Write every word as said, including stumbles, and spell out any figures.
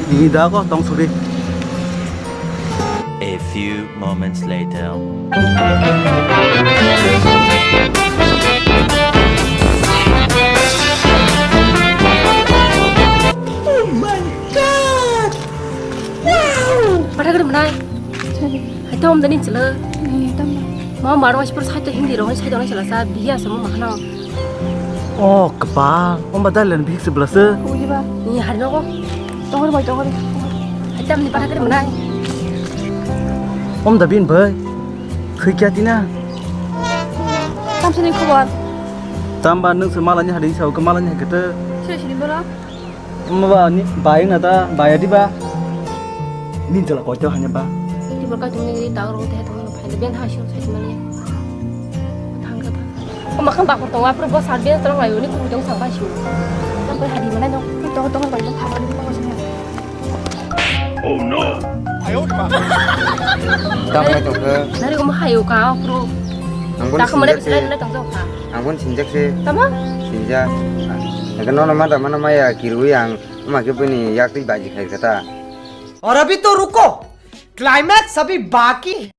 Ni da ko tong suri. A few moments later. Oh my God! Wow! Pada gede menai. Hai tom dani chela. Ni tam. Ma maro aspor sai to Hindi ro sai to na chela sa biya sama mahna. Oh, kepal. Om badal len bihik sebelah se. Uji ba. Ni hari no ko. Tongor bai tongor. Hai tam ni pada gede menai. Om da bin bai. Khui kya tina? Tam sini khobor. Tam ba nung se malani hari sa ke malani kete. Sini sini bola. Maba ni bayang na ta baya di ba. Ni jala koi to hanya ba. Di ba kai tung ni ta ro te tung ni phai ben ha shu sai mani. Thang ka ta. Ko makan ba ko to wa pro bo sar ben tong lai ni ku jong sang ba shu. Tam ko hari mana dong. To to ba to. Oh no. Tam mai tong ke. Nari ko ma hayo ka pro. Angkon tak mana sinjak se. Bisa na tong ka. Angkon sinjak se. Tama? Sinjak. Angkon no mata mana maya kirui ang. Ama ke bini yak twi baji khai kata. और अभी तो रुको, क्लाइमैक्स अभी बाकी है।